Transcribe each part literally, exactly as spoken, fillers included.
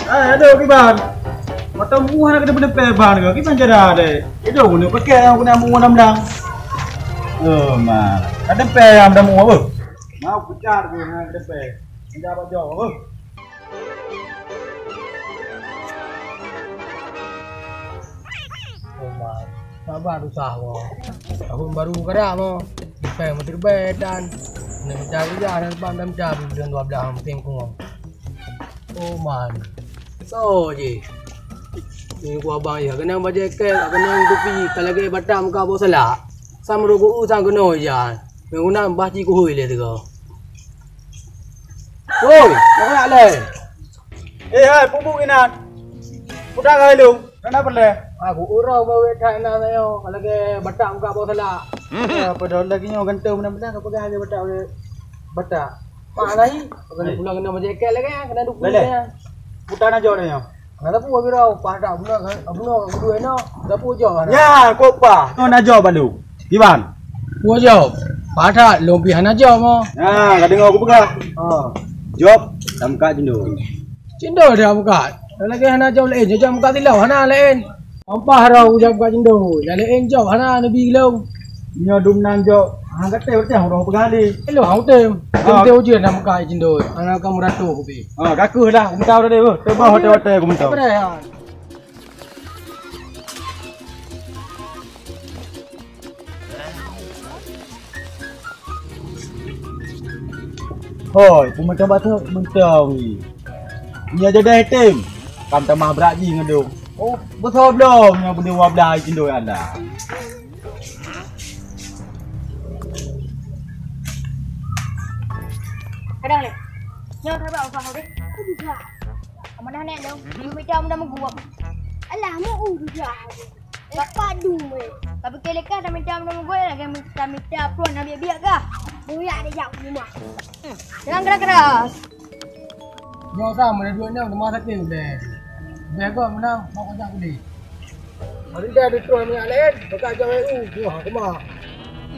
Eh, aduh, kiban. Mata muah nak kena penempel ban ke? Kiban cara deh. Itu guna pakai yang guna muah enam belas. Oh, ma. Ada pe yang ada muah apa? Mau pecah ke nak ada pe? Tidak apa jauh apa? Oh, ma. Sabar usah mo. Tahun baru kada mo. Pe menteri bedan. Nak mencari jalan sebab dah mencari bulan dua belas penting ku. Oh, man. So ji. Ni ku abang ya, kenang bajai kek, kenang tupi, ka lagèe batam ka bo salak. Sam rugu u sang keunoe jan. Meunang bah ji kuhui lé teuga. Woi, nak nak lé. Eh, hai, pubu inan. Pudak ka lu. Kenapa lé? Aku urau bawa that na sayo, ka lagèe batam ka bo salak. Ya, padahal lagi nyoe ganteng benar-benar ka peugah lagèe batam. Batam. Mak lain. Kena pulang kena bajai kek lagi, kena dukung. Boleh. Putar najok nyoe. Kena sapu bagi rau, padah bunoe, bunoe kedua eno. Sapu jok. Ya, kok pa. Nyoe najok balu. Iban. Puas jok. Padah lom pi hana jok mo. Ha, ka deungoe aku peugah. Ha. Jok, dah muka jendol. Jendol dah muka. Lagi hana jok lain, jok muka tilau hana lain. Ampah rau ujak buka jendol. Nyang laén jok hana neubi lom. Nyoe dum nan jok. Ha, gaté berarti hang roh peugah lé. Hello, hang utem. Ah. Utem ujian dah muka jendol. Hana ka meuratoh kupi. Ha, gakuh dah. Entah udah deh. Teuboh hotel-hotel aku mentau. Hoi, peumantong batuk mantong ni. Nyoe jadi item. Kam tamah brat jih ngon dong. Oh, beutôi blom nyoe beudeh dua blah cindoi Allah. Kadang leh. Nyoe sabab usah deh. Aku juga. Amanah nek dong. Dia macam dah mengguap. Alah, mau juga. Lepas dum, eh. Tapi kira kan dah minta minum gue lagi minta minta pun habis biak kah? Buyak dia jak rumah. Jangan keras-keras. Nyoe sama ada duit nyoe rumah sakit deh. Bego menang mau kerja aku ni. Hari dah ada terus minyak lain, dekat jauh U, wah kemah.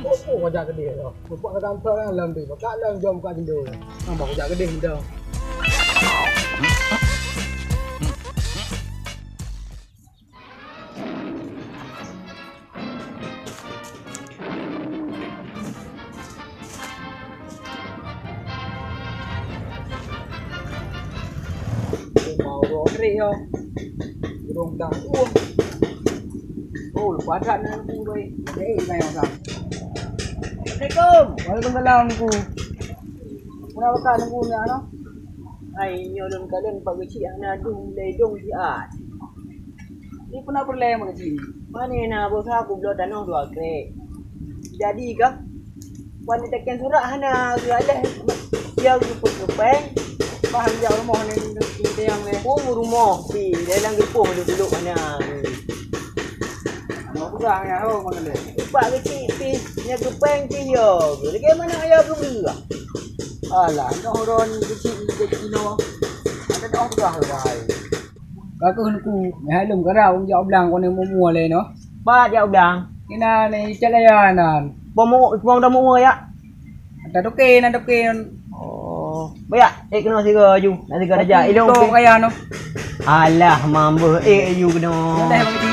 Kok kok kerja gede tu. Buat kata kan lam deh, buat lam jom kat jendela. Nama kerja gede mudah. Mau roh trek yo. Burung dah. Oh, lupa dah nunggu baik. Eh, saya orang. Assalamualaikum. Waalaikumsalam, Ku. Kenapa kau nunggu ni, ano? Hai, nyoe lôn kalon Pak Geuchik hana dum lé dong siat. Ni pernah peureulèe meukaji. Pane na boh sa kubloe tanoh dua krek. Jadi kah? Wan teken surat hana geualèh, ya geupeukeupeng. Bah jak rumoh ni, ni tiang ni. Oh, rumoh pi, dalam geupoh duduk hana. Mau peugah ya, ho mana deh. Pak kecil pi, nya keupeng pi ya. Lagi mana ya geubeulah. Alah, noh ron kecil kecil no. Ada noh peugah wahai. Ka keuh nuku, nyan lom karau jak u blang keuneuk mumu lé noh. Pat jak u blang. Inan ni calayanan. Bomu, bomu dah mumu ya. Ata toke, na toke. Oh. Boyak, eh keunoe sigoe aju. Nak sigoe raja. Ilong tu kaya noh. Alah, mambeuh eh aju keunoe. Dah bagi.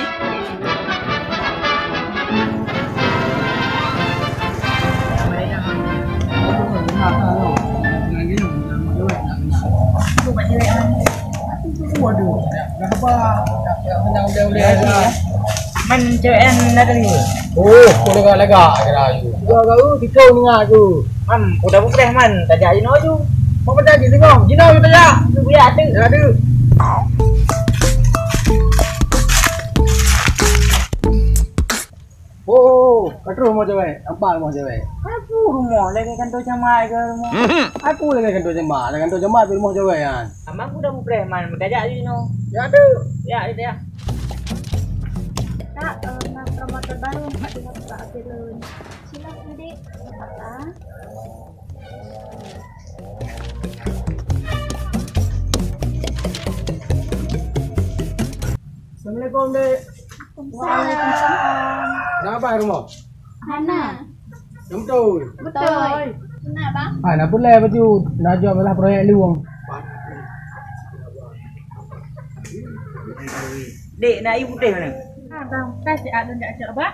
Waduh, dah apa? Dah, dah, dah, dah, dah. Man cewek na tadi. Oh, ku lega-lega kira you. Gua gau tikau ninga aku. Man, ku dah bukreh man, tajak jino you. Mau pecah jino, jino you tajak. You buya tu. Ya tu. Oh, ka troh rumoh cewek, nampak rumoh cewek. Aku rumoh lagèe kantor camat ke rumoh. Aku lagèe kantor camat, lagèe kantor camat tu rumoh cewek kan. Amang ku dah mupreh man, meutajak jinoe. Ya tu. Ya, itu ya. Kak, eh, nak promotor baru, nak tengok Kak Akhirun. Silakan, Dek. Ah. Assalamualaikum, Dek. Waalaikumsalam. Kenapa rumah? Hana. Betul. Betul. Kenapa? Ah, nak pulai baju. Nak jual masalah proyek luang. Dek, na ié putéh mana? Ah, bang, ka siat lôn jak cok, bah.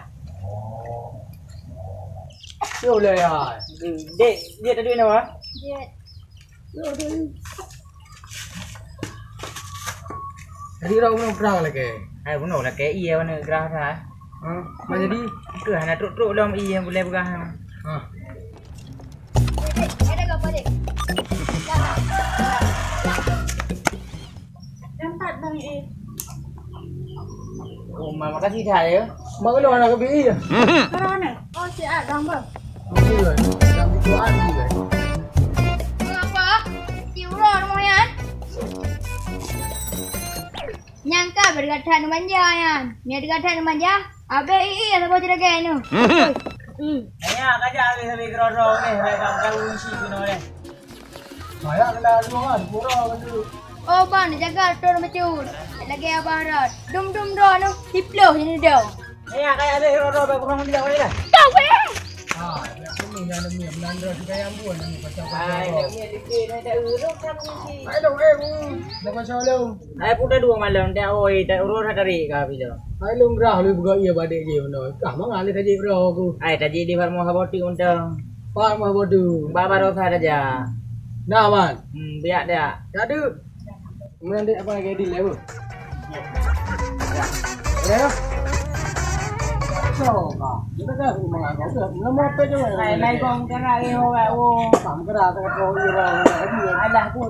Yo le ya. Dek, dia tadi nama? Dia. Yo, dia. Tadi dah bunuh perang lagi. Hai, bunuh lagi. Iya, mana gerah dah? Ha? Mana jadi? Ke hana truk-truk lom iya boleh pegang. Ha. Ada gambar dek. Nampak bang eh. Oh, ma, makasih dah ya. Mak kena anak kebiri ya. Kerana? Oh, siap gambar. Okey, kan. Dah itu hari kan. Kenapa? Ci uroe nyoe nyan. Nyang ka bergata nu manja nyan. Nya bergata nu manja. Abeh ii saboh ciragai nu. Hmm. Nyak ka jak habéh-habéh keudroe-droe deh, hai bang tahu isi keunoe deh. Saya kena dua kan, kurang kan dulu. Oh bang, jaga betul bacut. Lagi abah rot. Dum dum droe nu, siploh ini dong. Nyak ka jak habéh keudroe-droe bak kurang dia boleh dah. Kau weh. Ha, ya ini yang demi belanda juga yang buat ni pasal. Hai, demi dikit nak urut kan isi. Hai dong eh, dah pasal dong. Hai pun dah dua malam dah oi, tak urut dah tarik ka bila. Hai lôn grah lôn buka ia badek je mana. Kah mangat lé tajik bro aku. Hai tajik di Farmo Haboti untang. Farmo Haboti. Ba barosa saja. Nah man. Hmm, biak dah. Jadi. Kemudian dia apa lagi di level? Ya. So, ah, kita dah mengaku dah. Nama apa je? Hai, lai kong kena eh orang. Kam kena tak tahu dia. Alah pun.